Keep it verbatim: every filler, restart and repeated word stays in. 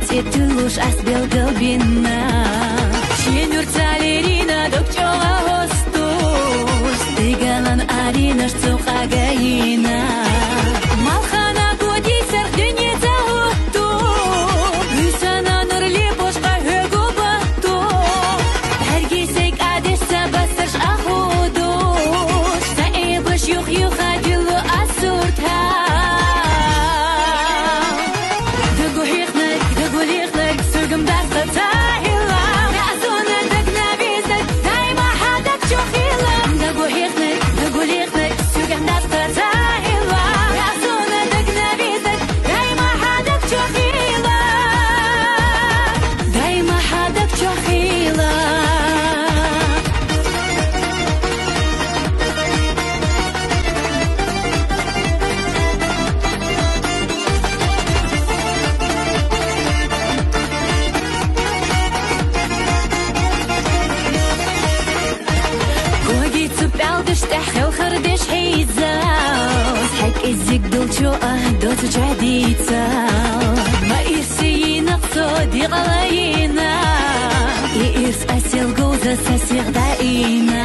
Септулуш ас белгалбина. Шенур цалерина докчола гостус. Дыгалан аринаш цукъагайна. Малхана годи сар дунья загутту. Гусана нур лепошка хэгубатту. Харгисек адеш сабасаш ахудус. Са эбаш юх-юха дилу асурта. Дагулихнек, дагулихнек, сугам дастатаила. Разуна дагнавизек, дайма хадак чохила. Дагулихнек, дагулихнек, сугам дастатаила. Разуна дагнавизек, дайма хадак чохила. Дайма хадак чохила. Коги цупялдыш тахел хардыш хейза. Хак изик дулчу а доцу чадица. Ма ирсиина цо дигалаина. И ирс асил гуза сасигдаина.